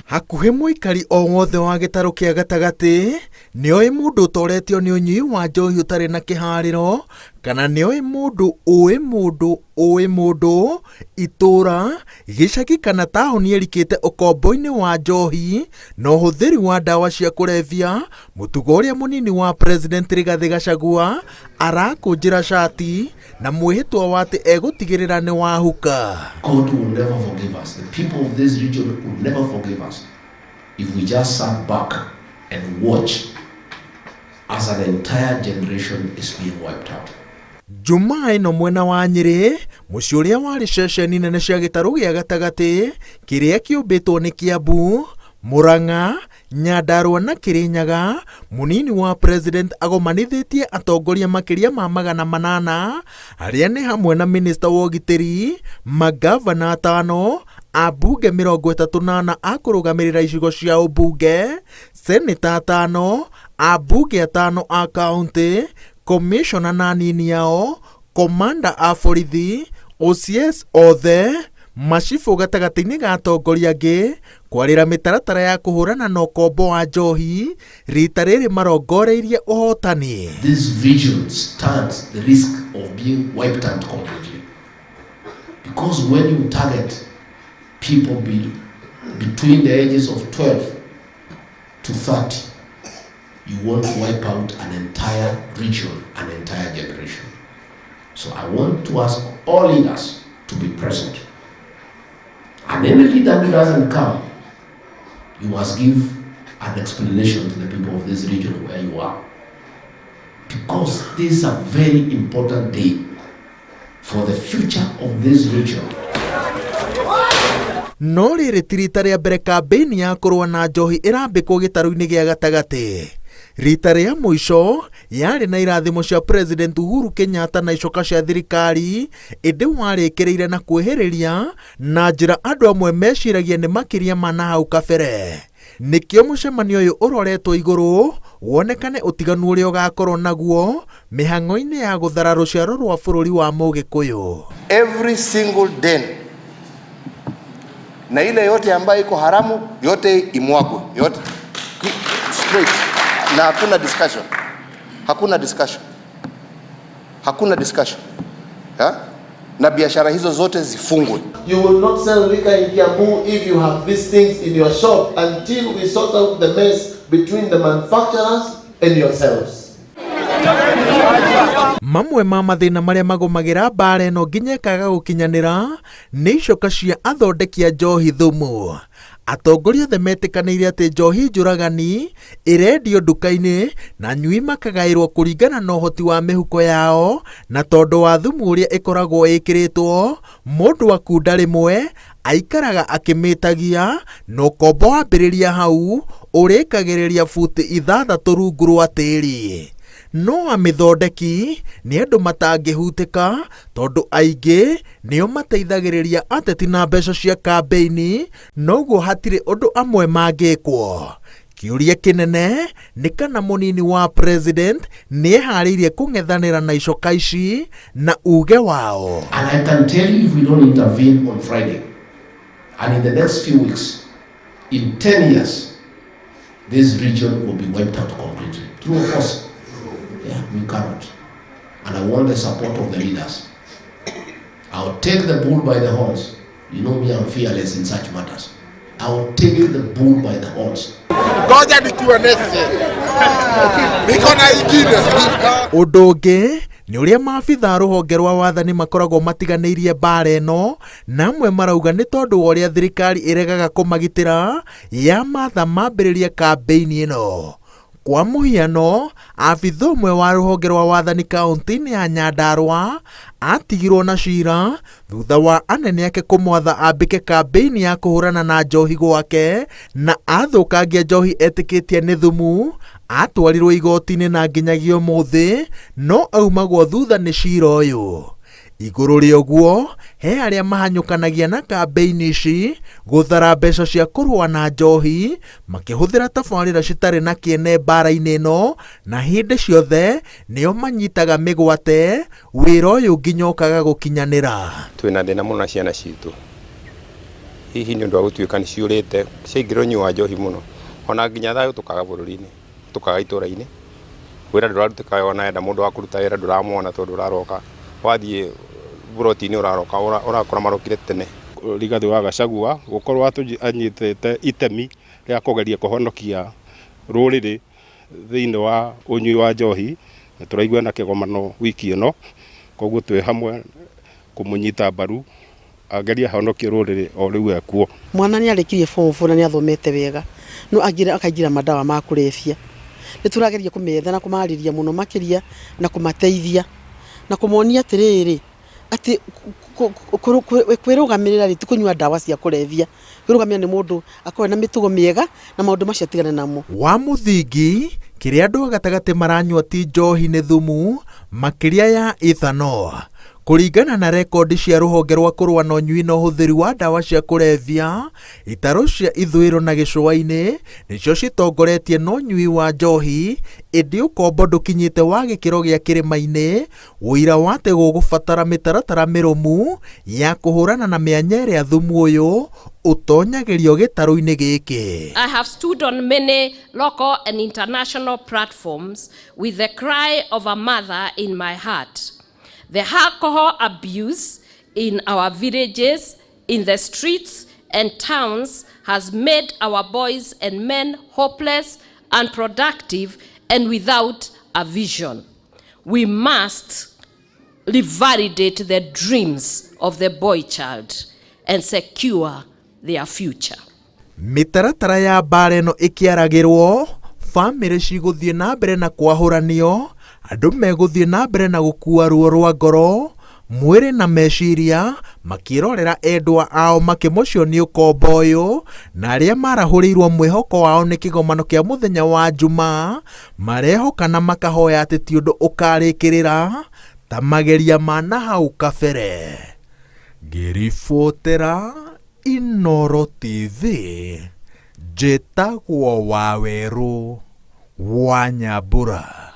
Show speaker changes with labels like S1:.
S1: Hakuhĩ mũikari o wothe wa gĩtarũ kĩa gatagatĩ nĩoĩ mũndũ ũtoretio nĩ ũnyui wa njohi ũtarĩ na kĩharĩro, kana nĩoĩ mũndũ ũĩ mũndũ ũĩ mũndũ, itũũra, gĩcagi kana taũni ĩrikĩte ũkombo-inĩ wa njohi na ũhũthĩri wa ndawa cia kũrebia, mũtugo ũrĩa mũnini wa President Rigathĩ Gachagua arakũnjĩra cati na mwĩhĩtwa wa atĩ egũtigĩrĩra nĩ wahuka.
S2: God will never forgive us. The people of this region will never forgive us if we just sat back and watch as an entire generation is being wiped out.
S1: Jumaa ĩno mwena wa Nyĩrĩ, mũciĩ ũrĩa warĩ ceceni nene cia gĩtarũ gĩa gatagatĩ kĩrĩa kĩũmbĩtwo nĩ Kiambu, Murang'a, Nyandarua na Kirinyaga, mũnini wa president agomanithĩtie atongoria makĩria ma 800 arĩa nĩ hamwe na minista wa ũgitĩri, magavana 5, ambunge 34 a kũrũgamĩrĩra icigo cia ũmbunge, seneta 5, ambunge 5 a kaũntĩ, komishona na anini ao, komanda a borithi, OCS othe, macibũ gatagatĩ-inĩ ga atongoria angĩ, kwarĩra mĩtaratara ya kũhũrana na ũkombo wa njohi, rita rĩrĩ marongoreirie ũhotani.
S2: This region stands the risk of being wiped out completely. Because when you target people between the ages of 12 to 30, you want to wipe out an entire region, an entire generation. So I want to ask all leaders to be present. And any leader who doesn't come, you must give an explanation to the people of this region where you are. Because this is a very important day for the future of this region.
S1: No rĩrĩ ti rita rĩa mbere kambĩini ya kũrũa na njohi ĩrambĩkwo gĩtarũ-inĩ gĩa gatagatĩ. Rita rĩa mũico yarĩ na irathimo cia President Uhuru Kenyatta na icoka cia thirikari, ĩndĩ warĩkĩrĩire na kwĩhĩrĩria na njĩra andũ amwe meciragia nĩ makĩria ma na hau kabere. Nĩkĩo mũcemanio ũyũ ũroretwo igũrũ wonekane ũtiganu ũrĩa ũgakorwo naguo mĩhang'o-inĩ ya gũthara rũciaro rwa bũrũri wa Mũgĩkũyũ.
S3: Every single den na ile yote ambayo iko haramu yote imwagwe yote straight, na hakuna discussion, hakuna discussion, hakuna discussion ha? Na biashara hizo zote zifungwe.
S4: You will not sell liquor in Kiambu if you have these things in your shop until we sort out the mess between the manufacturers and yourselves.
S1: Mamwe ma mathĩna marĩa magũmagĩra mbara ĩno nginya ĩkaga gũkinyanĩra nĩ icoka cia athondeki a njohi thumu. Atongoria othe metĩkanĩire atĩ njohi njũragani ĩrendio nduka-inĩ na anyui makagaĩrwo kũringana na ũhoti wa mĩhuko yao, na tondũ wa thumu ũrĩa ĩkoragwo ĩkĩrĩtwo, mũndũ akunda rĩmwe aikaraga akĩmĩtagia na ũkombo wambĩrĩria hau ũrĩkagĩrĩria buti 6 rungu rwa tĩri. No amĩthondeki nĩ andũ matangĩhutĩka tondũ aingĩ nĩo mateithagĩrĩria ateti na mbeca cia kambĩini, noguo hatirĩ ũndũ amwe mangĩkwo. Kĩũria kĩnene nĩ kana mũnini wa president nĩeharĩirie kũng'ethanĩra na icoka ici na uge wao.
S2: And I can tell you, if we don't intervene on Friday and in the next few weeks, in 10 years, this region will be wiped out completely. True or false? Yeah, we cannot. And I want the support of the leaders. I'll take the bull by the horns. You know me, I'm fearless in such matters. I'll take the bull by the horns.
S5: Ngoja nikuoneshe. Niko na ingine.
S1: Ũndũ ũngĩ nĩ ũrĩa maabitha rũhonge rwa wathani makoragwo matiganĩirie mbara ĩno, na amwe marauga nĩ tondũ wa ũrĩa thirikari ĩregaga kũmagitĩra ya matha mambĩrĩria kambĩini ĩno. Kwa mũhiano, abitha ũmwe wa rũhonge rwa wathani kaũntĩ-inĩ ya Nyandarua atigirwo na cira thutha wa anene ake kũmwatha ambĩke kambĩini ya kũhũrana na njohi gwake, na athũkangia njohi etĩkĩtie nĩ thumu, atwarirwo igoti-inĩ na nginyagia ũmũthĩ no aumagwo thutha nĩ cira ũyũ. Igũrũ rĩa ũguo, he arĩa mahanyũkanagia na kambĩini ici gũthara mbeca cia kũrũa na njohi makĩhũthĩra tabarĩra citarĩ na kĩene mbara-inĩ ĩno, na hĩndĩ ciothe nĩo manyitaga mĩgwate wĩra ũyũ nginya ũkaga gũkinyanĩra.
S6: Twĩna thĩna mũno na ciana citũ. Hihi nĩ ũndũ wa gũtuĩka nĩ ciũrĩte, ciaingĩra ũnyui wa njohi mũno, ona nginya thayũ tũkaga bũrũri-inĩ, tũkaga itũra-inĩ, wĩra ndũrarutĩka wega ona wenda mũndũ wa kũruta wĩra ndũramwona tondũ ũraroka wathiĩ buroti-inĩ ũraroka ũrakora marokire tene.
S7: Rigathĩ wa Gachagua gũkorwo anyitĩte itemi rĩa kũgeria kũhonokia rũrĩrĩ thĩinĩ wa ũnyui wa njohi, na tũraigua ena kĩgomano wiki ĩno, koguo twĩ hamwe kũmũnyita mbaru agerie ahonokie rũrĩrĩ o rĩu ekuo.
S8: Mwana nĩ arĩkirie form 4 na nĩ athomete wega no angĩra akaingĩra madawa ma kũrebia. Nĩ tũrageria kũmetha na kũmarĩria mũno makĩria na kũmateithia na kũmonia atĩrĩrĩ atĩ kwĩrũgamĩrĩra rĩ ti kũnyua ndawa cia kũrebia. Kwĩrũgamĩrĩra nĩ mũndũ akorwo na mĩtugo mĩega na maũndũ macio atigane namo.
S1: Wa mũthingi, kĩrĩa andũ a gatagatĩ maranyua ti njohi nĩ thumu, makĩria ya ethanol. Kũringana na rekondi cia rũhonge rwa kũrũa na ũnyui na ũhũthĩri wa ndawa cia kũrebia, itarũ cia ithũĩro na gĩcũa-inĩ nĩcio citongoretie na ũnyui wa njohi, ĩndĩ ũkombo ndũkinyĩte wa gĩkĩro gĩa kĩrĩma-inĩ, ũira wa atĩ gũgũbatara mĩtaratara mĩrũmu ya kũhũrana na mĩanya ĩrĩa thumu ũyũ ũtonyagĩrio gĩtarũ-inĩ gĩkĩ.
S9: I have stood on many local and international platforms with the cry of a mother in my heart. The alcohol abuse in our villages, in the streets and towns has made our boys and men hopeless, unproductive, and without a vision. We must revalidate the dreams of the boy child and secure their future.
S1: Mĩtaratara ya mbaara ĩno ĩkĩaragĩrwo, bamĩrĩ cigũthiĩ na mbere na kwahũranio, andũ megũthiĩ na mbere na gũkua ruo rwa ngoro, mwĩrĩ na meciria, makĩrorera endwa ao makĩmocio nĩ ũkombo ũyũ, na arĩa marahũrĩirwo mwĩhoko wao nĩ kĩgomano kĩa mũthenya wa Njumaa, marehoka na makahoya atĩ ti ũndũ ũkarĩkĩrĩra ta mageria ma nahau kabere. Ngĩribotera Inooro TV, njĩtagwo Wawerũ wa Nyambura.